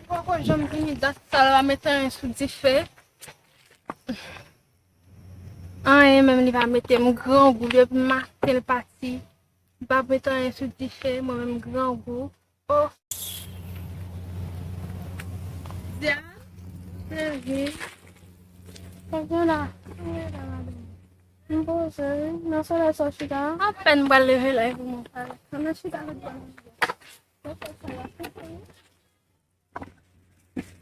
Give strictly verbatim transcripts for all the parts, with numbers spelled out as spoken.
Poko janm vini dat sa l pa met anyen sou dife. Anyen menm li pa mete m grangou depi maten l pati. Li pa met anyen sou dife, mwen menm grangou. Oh. Diane, cheri. Kòman la? M poze wi. Nan solèy sa w chita a? Apèn m pral leve la epi mwen pale. Ann al chita lòt bò nan.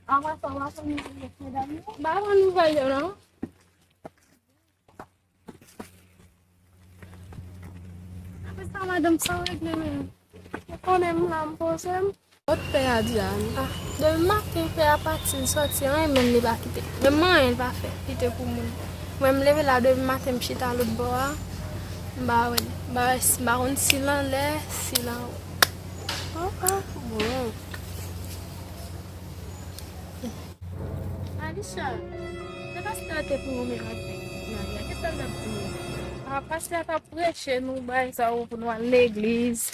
Apre sa, w ap fè nouvèl lòt medam yo? M pa pran nouvèl yo non. Apre sa, madanm, sa w regle menm? Ou konnen m la, m poze m. Kot pè a, Diane? Ah, depi maten pè a pati, l sòti, anyen menm li pa kite. Menm anyen li pa fè, kite pou moun. Mwen, m leve la depi maten, m chita lòt bò a. M pa wè l. M pa wè si, m pa konn si l anlè, si l anwo. Ah, ah, bon. Alisha, se pastè a te pou yon mirak nan Maria. Kisa l t ap di nou? Ah, pastè a t ap preche nou bagay sa yo pou nou al legliz,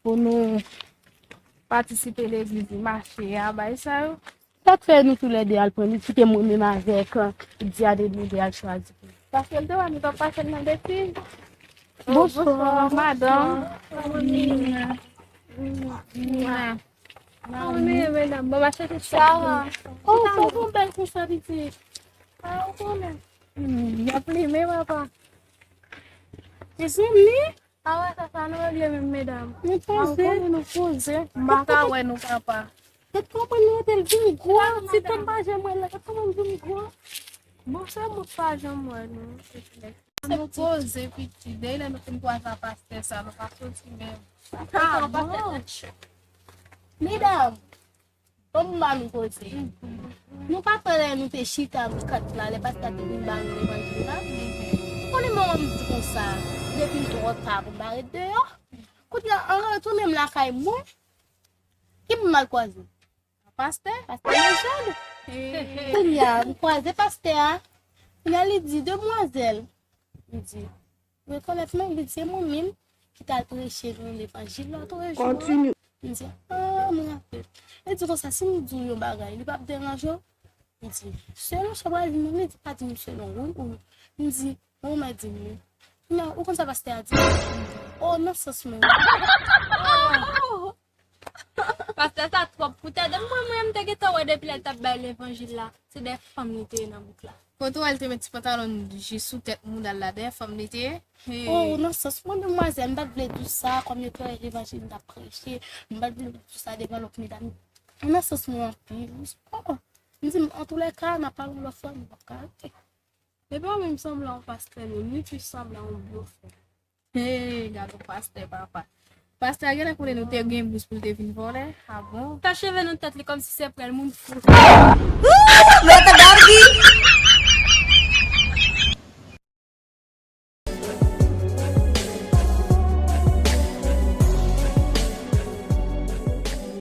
pou nou patisipe legliz, mache a, bagay sa yo. Sa k fè nou toulède al pran li, kite mwen menm avèk, Diane, nou de al chwazi pou li. Paske l te wè nou t ap pase l nan betiz. Bonswa, madanm. Mwa. Mwa. Kòman nou ye, medam? Bon, m ap chèche chèz. Sa va. Oh, sa bon bèl konsa, pitit. Ah, ou konnen. Hmm, y ap limen, papa. Mezanmi. Apre sa, sa nou regle menm, medam? Nou poze. Ah, ou konnen nou poze. M pa ka wè nou, papa. Tèt kòman nou te vin gwo? Ti tan m pa janm wè l la, tèt kòman vin gwo? Bon, se moun pa janm wè nou. Se poze pitit. Depi lè nou fin kwaze ak pastè sa, nou pa soti menm. Ah, bon. Medam, bon, m ba nou koze. Nou pa fè lè nou te chita kat la, lè pastè te vin ba nou levanjil la. Ou konnen manman m di konsa, depi m twò ta pou m pa ret deyò. Kounye a, an retounen m lakay mwen, ki moun m al kwaze? Pastè? Pastè Lejann. Kounye a, m kwaze pastè a. Kounye a, li di, demwazèl, li di, rekonèt mwen, li di, se mwen menm ki t al preche nou levanjil la tou jou. Kontinye. M di, ah, mwen rapèl. Li di konsa, si m di w yon bagay, li p ap deranje w? M di, selon sa w pral di m, li di, pa di m selon ou, ou. M di, bon, mwen di m wi. Kounye a, ou konn sa pastè a di? Oh, nan sans mwen. Pastè sa twòp pou tèt. Mwen, mwen, m te gentan wè depi lè l t ap bay levanjil la. Se de fanm li te ye nan bouk la. Kote w wè l te met ti pantalon jis sou tèt mouda l la, de fanm li te ye. Hey. Oh, nan sans mwen, demwazèl, m pa t vle di w sa, kòm yo te wè levanjil m t ap preche, m pa t vle di w sa devan lòt medam. Nan sans mwen anpil. Oh, m di, antoulèka, n ap pale yon lòt fwa, m p ap ka rete. Epa menm sanble yon pastè non, ni tu sanble yon blofè. Hey, gade yon pastè papa. Pastè a genlè konnen nou te gen bous pou l te vin vòlè. Ah bon? Ta cheve nan tèt li kòmsi se prèl moun fou. Ooh, Lord Daddy.